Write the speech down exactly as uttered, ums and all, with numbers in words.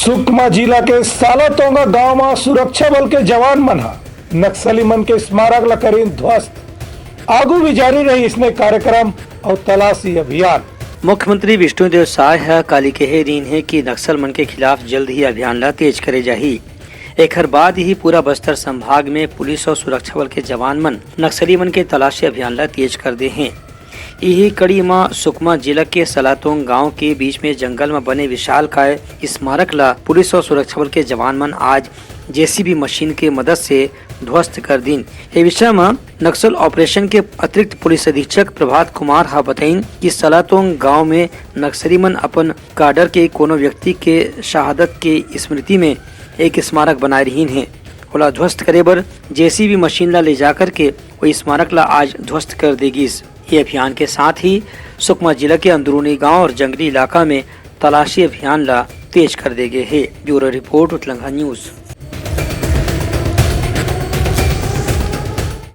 सुकमा जिला के सालातोंगा गांव म सुरक्षा बल के जवान मन ह नक्सली मन के स्मारक ल करीन ध्वस्त। आगू भी जारी रही इसने कार्यक्रम और तलाशी अभियान। मुख्यमंत्री विष्णुदेव साय ह काली कहे रहिन हे कि नक्सल मन के खिलाफ जल्द ही अभियान ला तेज करे जाही। एखर बाद ही पूरा बस्तर संभाग में पुलिस और सुरक्षा बल के जवान मन नक्सली मन के तलाशी अभियान ला तेज कर दे हें। इही कड़ी म सुकमा जिला के सलातोंग गांव के बीच में जंगल म बने विशालकाय स्मारक ला पुलिस और सुरक्षा बल के जवान मन आज जेसीबी मशीन के मदद से ध्वस्त कर दीन। ए विषय म नक्सल ऑपरेशन के अतिरिक्त पुलिस अधीक्षक प्रभात कुमार ह बताइन कि सलातोंग गांव में नक्सली मन अपन काडर के कोनो व्यक्ति के शहादत के स्मृति में एक स्मारक बनाए रहीन हे। ओला ध्वस्त करे बर जेसीबी मशीन ला ले जाकर के ओ स्मारक ला आज ध्वस्त कर दे गिस। ये अभियान के साथ ही सुकमा जिला के अंदरूनी गांव और जंगली इलाका में तलाशी अभियान ला तेज कर दे गे हे। ब्यूरो रिपोर्ट, उतलंघा न्यूज।